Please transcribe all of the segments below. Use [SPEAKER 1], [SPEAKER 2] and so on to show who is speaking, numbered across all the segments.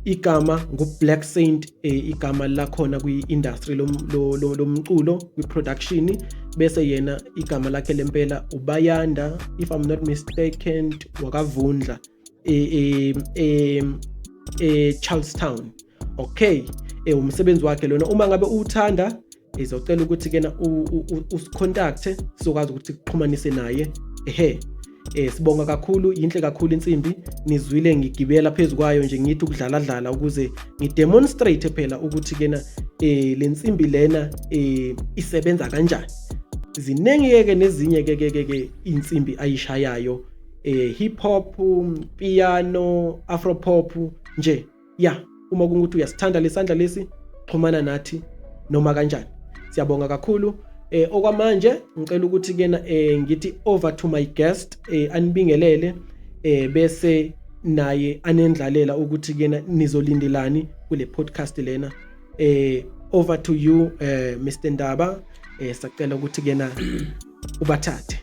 [SPEAKER 1] Igama ngu-Black Saint, igama lakhona kwi-industry lomculo, kwi-production. Bese yena igama lakhe lempela uBayanda, if I'm not mistaken, wakaVundla e Charlestown. Okay, umsebenzi wakhe lona, uma ngabe uwuthanda, izocela ukuthi kena usicontact, sizokwazi ukuthi kuxhumanise naye. Ehe, sibonga kakhulu, yinhle kakhulu insimbi. Nizwile ngigibela phezukwayo nje, ngithi ukudlala dlala ukuze ngidemonstrate phela ukuthi kena lensimbi lena isebenza kanjani. Ziningi ke nezinye ke insimbi ayishayayo, hip hop, piano, afro pop nje. Ya, uma kungukuthi uyasithanda lesandla lesi, xhumana nathi noma kanjani. Siyabonga kakhulu. Okwamanje ngicela ukuthi kena ngithi over to my guest, anibingelele, bese naye anendlalela ukuthi kena nizolindelani kule podcast lena. Over to you, Mr Ndaba. Sacela ukuthi kena ubathathe.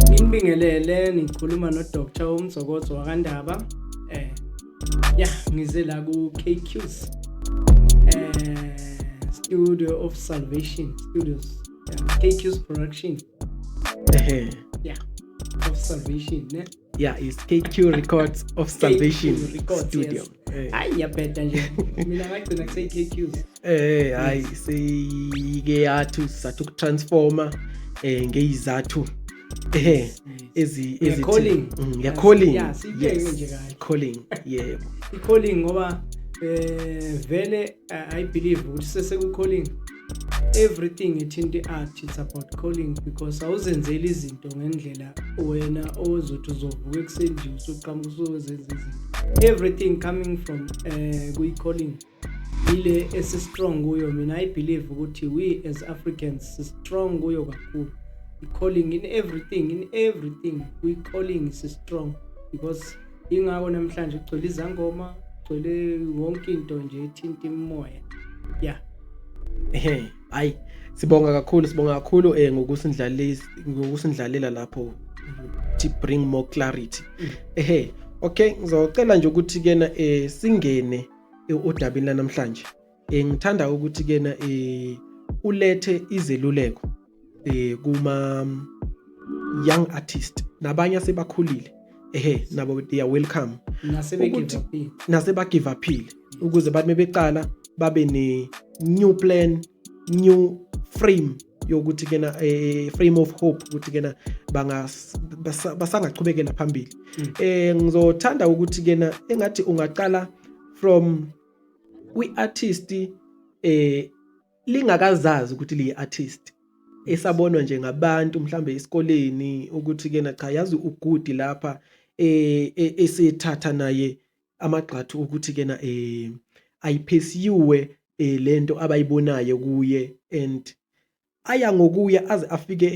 [SPEAKER 2] Nginibingelele, nikhuluma no Dr. Umzokozo wakaNdaba. Ya, ngize la ku KQs Studio of Salvation Studios. Yeah, KQs Production. Yeah, of Salvation, ne?
[SPEAKER 1] Yeah, it's KQ Records of Salvation
[SPEAKER 2] KQ Records,
[SPEAKER 1] Studio.
[SPEAKER 2] Yes. Hayi, yabheda nje. Mina ngagcina kuse KQs.
[SPEAKER 1] Hayi, seyike yathi sathi ukutransforma ngeyizathu ezi
[SPEAKER 2] Yeah, calling.
[SPEAKER 1] Yeah, calling.
[SPEAKER 2] Yeah, siyibeke nje kahle.
[SPEAKER 1] Calling, yebo.
[SPEAKER 2] I-calling, ngoba vele I believe ukuthi sese calling, everything ethinta i-art, it's about calling, because awuzenzeli izinto ngendlela wena ozothi uzovuka ekuseni nje usuqhamuka usuzenza izinto. Everything coming from kuyi-calling ile esi-strong kuyo. Mina I believe ukuthi we as Africans si-strong kuyo kakhulu i-calling, in everything, in everything kuyi-calling si-strong, because ingakho namhlanje kugcwele izangoma, kugcwele wonke into nje ethinta imimoya, yeah.
[SPEAKER 1] Ehe, hayi, sibonga kakhulu, sibonga kakhulu ngokusindlalela lapho to bring more clarity. Ehe, okay, ngizocela nje ukuthi kena singene odabeni lanamhlanje. Ngithanda ukuthi kena ulethe izeluleko kuma young artist nabanye asebakhulile. Ehe, nabo they are welcome.
[SPEAKER 2] Nasebe-give up.
[SPEAKER 1] Naseba give upile, ukuze bathi beqala babe ne new plan, new frame yokuthi kena frame of hope ukuthi kena basangachubekela phambili. Ngizothanda ukuthi kena engathi ungaqala from kwi artist lingakazazi ukuthi liyi artist, esabonwa nje ngabantu mhlambe esikoleni ukuthi kena cha, yazi ugood lapha, esethatha naye amagxathu ukuthi kena ayipursue lento abayibonayo kuye, and aya ngokuya aze afike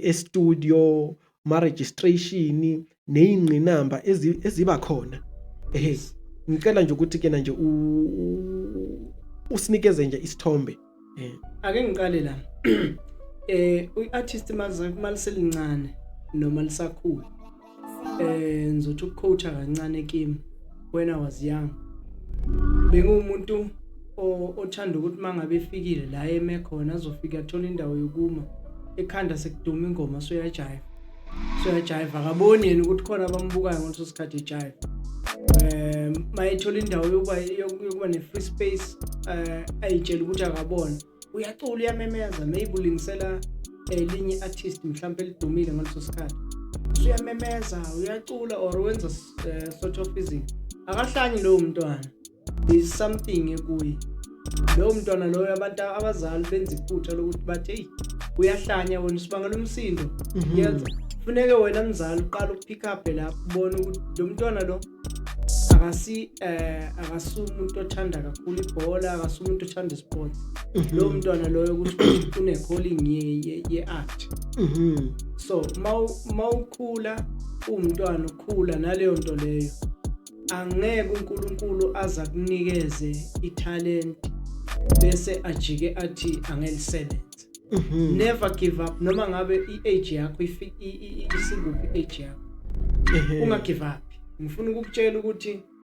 [SPEAKER 1] e-studio, ma registration nezingqinamba eziba khona. Ehe, ngicela nje ukuthi kena nje usinikeze nje isithombe.
[SPEAKER 2] Ake ngiqale la. I-artist maze maliselincane noma lisakhula, ngizothi ukucoacha kancane kimi. When I was young, bengumuntu othanda ukuthi mangabe efikile la eme khona, azofika athola indawo yokuma, ekhanda sekuduma ingoma, soyajive, soyajive, akaboni yena ukuthi khona abambukayo ngaleso sikhathi ejive. Mayethola indawo yokuba ne-free space, ayitshela ukuthi akabona, uyacula, uyamemeza, maybe ulingisela elinye i-artist mhlawumbe elidumile ngaleso sikhathi, usuyamemeza, uyacula or wenza sort of izinto. Akahlanyi lowo mntwana, there's something ekuye lowo mntwana loyo. Abantu abazali benza iphutha lokuthi bathi, "Hey, uyahlanya wena, usibangela umsindo." Yenza funeke wena mzali uqala ukupick up lapho, ubone ukuthi lo mntwana lo akasi umuntu othanda kakhulu ibhola, akasi umuntu othanda sports. Lo mntwana loyo kusho ukuthi une calling ye art. So mawukhula umntwana, ukhula naleyo nto leyo. Angeke uNkulunkulu aza kunikeze italent bese ajike athi angelisebenze. Never give up, noma ngabe i-age yakho isikuphi, i-age yakho, unga give up. Ngifuna ukukutshela ukuthi